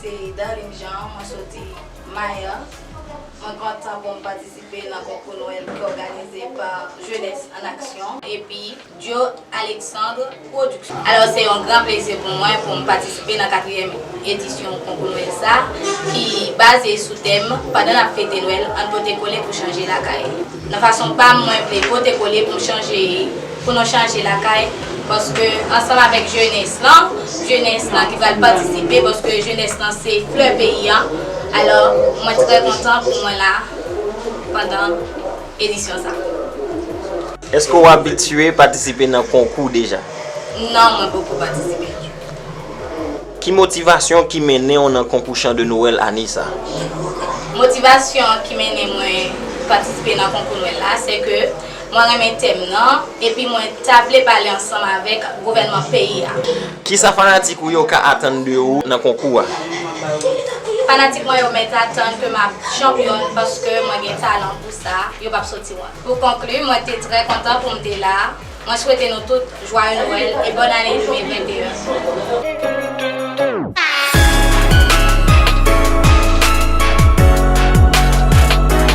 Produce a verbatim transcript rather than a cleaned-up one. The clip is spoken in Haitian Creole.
Se Darline Jean, mwen soti Maya. Mwen kontan pou m patisipe nan konkou Nwèl ki òganize pa Jeunesse en Action epi Joe Alexandre Production. Alò, se yon gran plezi pou mwen pou m patisipe nan katriyèm edisyon konkou Nwèl sa, ki baze sou tèm "Pandan n ap fete Nwèl, ann pote kole pou chanje lakay." Nan fason pa m, mwen vle pote kole pou m chanje, pou nou chanje lakay, paske ansanm avèk jenès lan, jenès lan ki pral patisipe, paske jenès lan se flè peyi an. Alò, mwen trè kontan pou mwen la pandan edisyon sa. Èske w abitye patisipe nan konkou deja? Non, mwen poko patisipe. Ki motivasyon ki mennen w nan konkou chan de Nwèl ane sa? Motivasyon ki mennen mwen patisipe nan konkou Nwèl la, se ke mwen renmen tèm nan, epi mwen ta vle pale ansanm avèk gouvènman peyi a. Kisa fanatik ou yo ka atann de ou nan konkou a? Fanatik mwen yo mèt atann ke m ap chanpyòn paske mwen gen talan pou sa, yo p ap soti wont. Pou konkli, mwen te trè kontan pou m te la. Mwen swete nou tout jwaye Nwèl e bòn ane de mil venteyen.